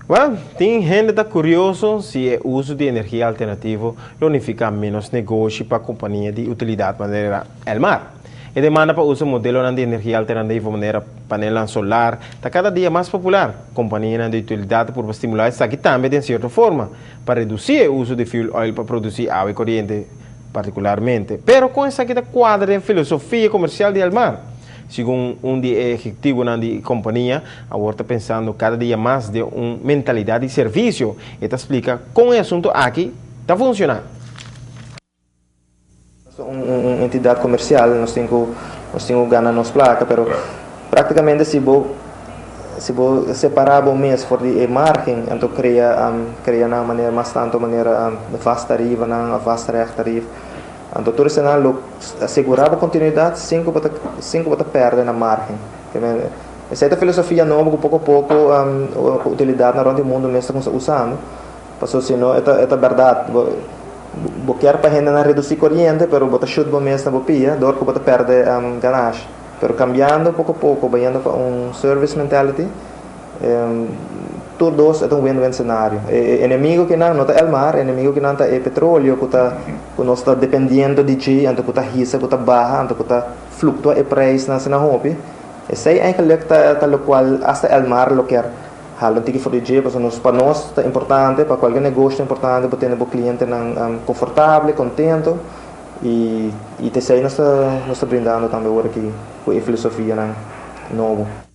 Well, tin hende ta curioso si e uso di energia alternativo lo significa menos negoshi pa compania di utilidad manera Elmar. E demanda pa uso modelo di energia alternativo manera panel solar ta cada dia mas popular. Compania di utilidad por stimula esaki tambe di cierto forma pa reduci e uso di fuel oil pa produci awa y coriente particularmente. Pero con esaki ta cuadra den filosofia comercial di Elmar? Segun un di ehecutivo di compania, awor ta pensando cada dia mas den un mentalidad di servicio. E ta splica con e asunto aki ta funciona. Un entidad comercial, nos tin cu gana nos placa, pero practicamente si bo separa bo mes for di margen, anto crea na manera mas tanto manera vast tarief, na vast tarief. Anto tur esey lo asegura e continuidad sin cu bo perde na margen. Esey ta e filosofia nobo cu poco poco utilidad na rond mundo mes ta usando. Paso sino e berdad. Bo kier pa hende reduci coriente, pero bo ta shoot bo mes na bo pia, dor cu bo ta perde ganashi. Pero cambiando poco poco, bayendo pa un service mentality, tur dos ta un win-win scenario. E enemigo cu no ta Elmar, enemigo cu no ta e petroleo, cu nos ta dependiendo di dje, anto cu ta hisa, cu ta baha, anto cu ta fluctua e prijs na hopi. Esey eigenlijk ta locual hasta Elmar lo kier hala un tiki for di dje, pasobra pa nos ta importante, pa cualkier negoshi ta importante, pa tene e cliente confortabel, contento, y esey nos ta brindando tambe awor aki cu e filosofia nobo.